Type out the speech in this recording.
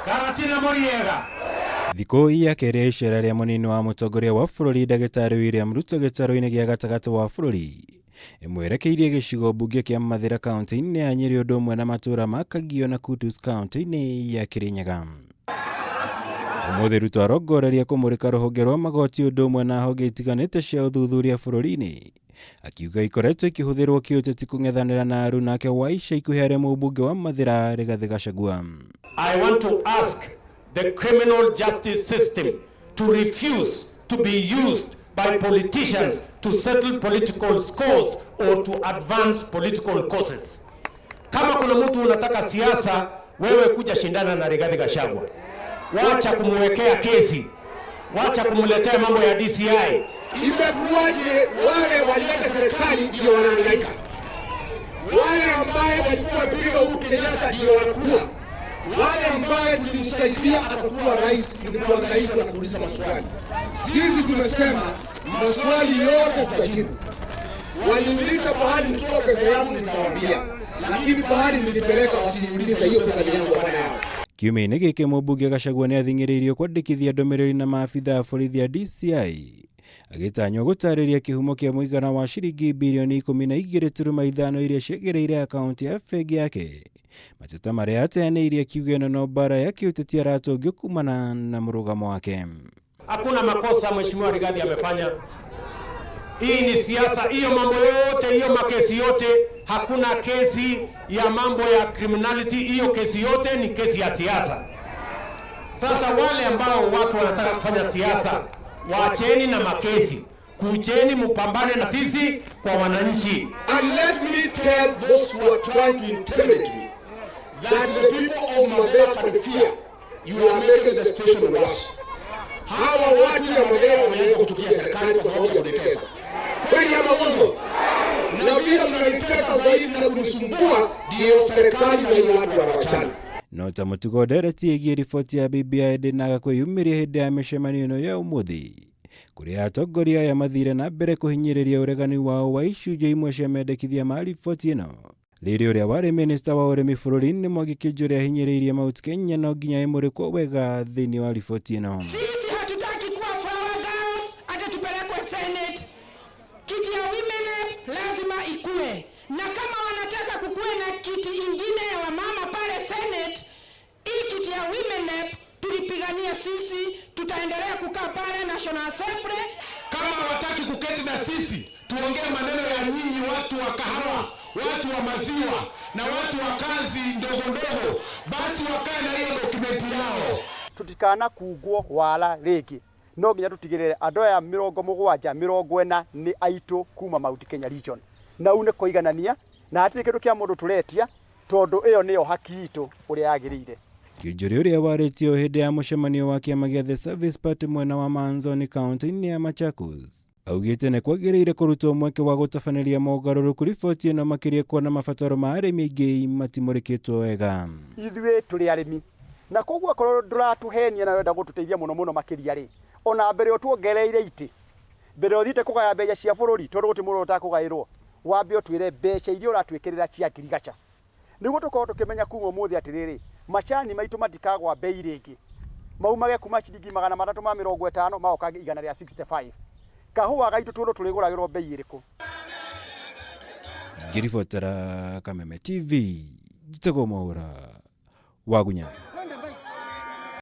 Karatina Moriega. Thikũ ya kerĩ ya icera rĩa mũnini wa mũtongoria wa bũrũri ndagĩtarĩ William Ruto gĩtarũ-inĩ gĩa gatagatĩ wa bũrũri ĩmwerekeirie gĩcigo mbunge kĩa Mathĩra kaunti-inĩ ya Nyĩrĩ ũndũ ũmwe na matũũra ma Kagio na Kutus kaunti-inĩ ya Kĩrĩnyaga. Ũmũthĩ Ruto arongoreria kũmũrĩka rũhonge rwa magoti ũndũ ũmwe na honge itiganĩte cia ũthuthuria bũrũri-inĩ akiuga ikoretwo ikĩhũthĩrwo kĩũteti kũng'ethanĩra na aruna ake wa ica ikuhĩ arĩa mũmbunge wa Mathĩra Rigathĩ Gachagua. I want to ask the criminal justice system to refuse to be used by politicians to settle political scores or to advance political causes. Kama kuna mtu unataka siasa, wewe kuja shindana na Rigathi Gachagua. Wacha kumwekea kesi, wacha kumletea mambo ya DCI. Imekuwaje wale walileta serikali ndio wanahangaika, wale ambaye walikuwa wamepiga Uhuru Kenyatta ndio wanakuwa, wale ambaye tulimsaidia akakuwa rais ni kuhangaishwa na kuuliza maswali. Sisi tumesema maswali yote tutajibu. Waliuliza pahali nitoa pesa yangu, nitawaambia, lakini pahali nilipeleka wasiniulize, hiyo pesa ni yangu, hapana yao. Kiumia-inĩ gĩkĩ mũmbunge Gachagua nĩ athing'ĩrĩirio kwandĩkithia ndũmĩrĩri na maabitha a borithi a DCI agĩtanywo gũtarĩria kĩhumo kĩa mũigana wa ciringi birioni 12.5 iria ciagereire akaunti ya bengi yake mateta marĩa ateanĩirie akiuga ĩno no mbara ya kĩũteti aratũngio kumana na mũrũgamo wake. Hakuna makosa Mheshimiwa Rigathi amefanya. Hii ni siasa, hiyo mambo yote hiyo makesi yote, hakuna kesi ya mambo ya criminality. Hiyo kesi yote ni kesi ya siasa. Sasa wale ambao watu wanataka kufanya siasa, waacheni na makesi, kujeni mpambane na sisi kwa wananchi. And let me tell those who are trying to intimidate me that the people of Mathira can fear you are making the situation worse. Hawa watu ya Mathira wanaweza kuchukia serikali kwa sababu ya kunitesa. Kweli ama uongo? Na vile mnanitesa zaidi na kunisumbua, ndiyo serikali na hiyo watu wanawachana. No ta mũtugo ndereti ĩgiĩ riboti ya BBI ndĩnaga kwĩyumĩria hĩndĩ ya mĩcemanio ĩno ya ũmũthĩ kũrĩa atongoria aya mathire na mbere kũhinyĩrĩria ũregani wao wa icunjĩ imwe cia mendekithia ma riboti ĩno. Rĩrĩ ũrĩa warĩ minista wa ũrĩmi bũrũri-inĩ Mwangi Kĩnjũrĩ ahinyĩrĩirie Mount Kenya no nginya ĩmũrĩkwo wega thĩinĩ wa riboti ĩno. Sisi hatutaki kuwa flower girls ati tupelekwe Senate. Kiti ya women rep lazima ikue, na kama wanataka kukuwe na kiti ingine ya wamama pale Senate, hii kiti ya women rep tulipigania sisi, tutaendelea kukaa pale National Assembly. Kama hawataki kuketi na sisi tuongee maneno ya nyinyi watu wa kahawa, watu wa maziwa na watu wa kazi ndogo ndogo, basi wakae na hiyo dokumenti yao. Tutikana kugwo wala rĩngĩ, no nginya tũtigĩrĩre andũ aya 70 40 nĩ aitũ kuma Mount Kenya region, na u nĩ kũiganania na hatirĩ kĩndũ kĩa mũndũ tũretia tondũ ĩyo nĩyo haki itũ ũrĩa yagĩrĩire. Kĩnjũrĩ ũrĩa warĩtio hĩndĩ ya mũcemanio wa kĩama gĩa The Service Party mwena wa Maanzoni kaunti-inĩ ya Machakos augĩte nĩ kwagĩrĩire kũrutwo mweke wa gũtabanĩria mogarũrũku riboti ĩno makĩria kuona mabataro ma arĩmi aingĩ matimũrĩkĩtwo wega. Ithuĩ tũrĩ arĩmi na koguo akorwo ndũratũhenia na ũrenda gũtũteithia mũno mũno makĩria rĩ, ona mbere ũtuongereire itĩ, mbere ũthiĩte kũgaya mbeca cia bũrũri tondũ gũtirĩ mũndũ ũtakũgaĩrwo, wambe ũtwĩre mbeca iria ũratwĩkĩrĩra cia ngirigaca nĩguo tũkorwo tũkĩmenya kuma ũmũthĩ atĩrĩrĩ, macani maitũ matikagwa bei rĩngĩ, maumage kuma ciringi 350 magoka 165. Kahũa gaitũ tũndũ tũrĩgũragĩrwo bei ĩrĩkũ? Ngĩribotera Kameme TV, njĩtagwo Mwaũra Wagunya.